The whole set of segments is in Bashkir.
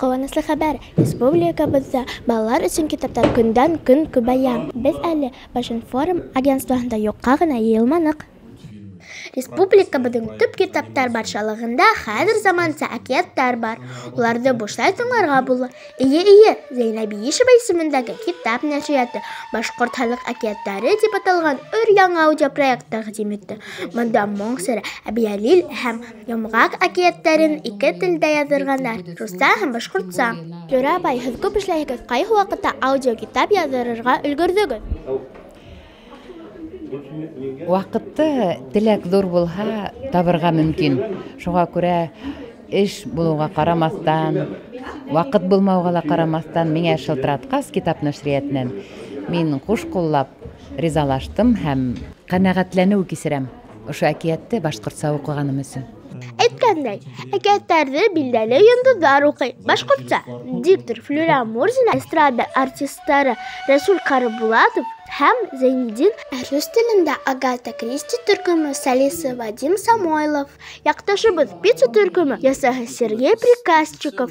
Ҡыуаныслы хәбәр: республикабыҙҙа балалар өсөн китаптар көндән-көн күбәйә. Беҙ әле Башинформ агентствоһында юҡҡа ғына йыйылманыҡ. Республикабыҙҙың төп китаптар батшалығында хәҙер заманса әкиәттәр бар. Уларҙы бушлай тыңларға була. Эйе, эйе, Зәйнәб Биишева исемендәге китап нәшриәте «Башҡорт халыҡ әкиәттәре» тип аталған өр-яңы аудиопроект тәҡдим итте. Бында Моң сере, Әбйәлил һәм Йомғаҡ әкиәттәрен ике телдә яҙҙырғандар: русса һәм башҡортса. Флюра апай, һеҙ күп эшләйһегеҙ, ҡайһы ваҡытта аудиокитап яҙҙырырға өлгөрҙөгөҙ? Ваҡытты теләк ҙур булһа табырға мөмкин. Шуға күрә эш булыуға ҡарамаҫтан, ваҡыт булмауға ла ҡарамаҫтан, миңә шылтыратҡас китап нәшриәтенән, мин ҡуш ҡуллап ризалаштым һәм ҡәнәғәтләнеү кисерәм ошо әкиәтте башҡортса уҡығаным өсөн. Әйткәндәй, әкиәттәрҙе билдәле йондоҙҙар уҡый. Башҡортса диктор Флюра Мурзина, эстрада артистары Рәсүл Ҡарабулатов һәм Зәйнетдин, ә рус телендә Агата Кристи төркөмө солисы Вадим Самойлов, яҡташыбыҙ Пицца төркөмө йырсыһы Сергей Приказчиков.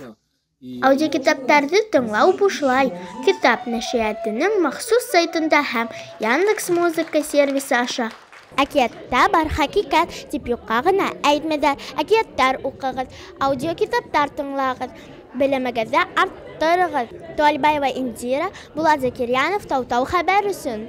Аудиокитаптарҙы тыңлау бушлай Китап нәшриәтенең махсус сайтында һәм Яндекс Музыка сервисы аша. Әкиәттә бар хәҡиҡәт, тип юҡҡа ғына әйтмәйҙәр. Әкиәттәр уҡығыҙ, аудиокитаптар тыңлағыҙ, белемегеҙҙе арттырығыҙ. Туальбаева Индира, Булат Закирьянов, Тау-Тау хәбәр өсөн.